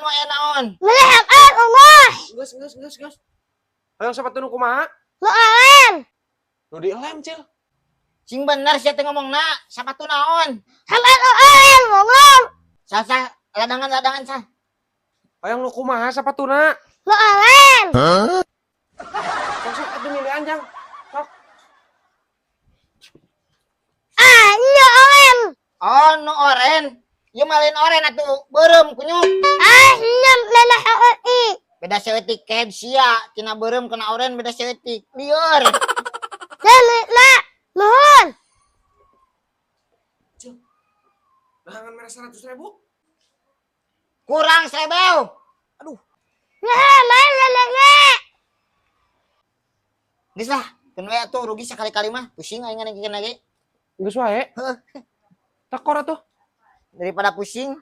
mau aya naon? Meuli HM unggul. Geus, geus, geus, geus. Hayang sepatu nu kumaha? Nu elem. Nu dielem, Cil. Sing bener sia teh ngomongna, sapatu naon? HM elem unggul. Sah sah, ladangan ladangan sah. Hayang nu kumaha sapatuna? Nu elem. Sok, sok atuh milihan, Jang. Sok. Ah, nya elem. Oh, nu oren. Ieu mah lain oren atuh, beureum kunyuk. Ah, nya lele HI. Beda saeutik ked sia, tina beureum kena oren beda saeutik. Lieur. Demi na. Nuhun. Cil. Nahangan mere 100 ribu. Kurang 1.000. Aduh. Nah, main lele nya. Geus lah, keun we atuh rugi sakali-kali mah, pusing aing ngadengkeun lagi. Geus wae. Heeh. Tekor atuh. Daripada pusing.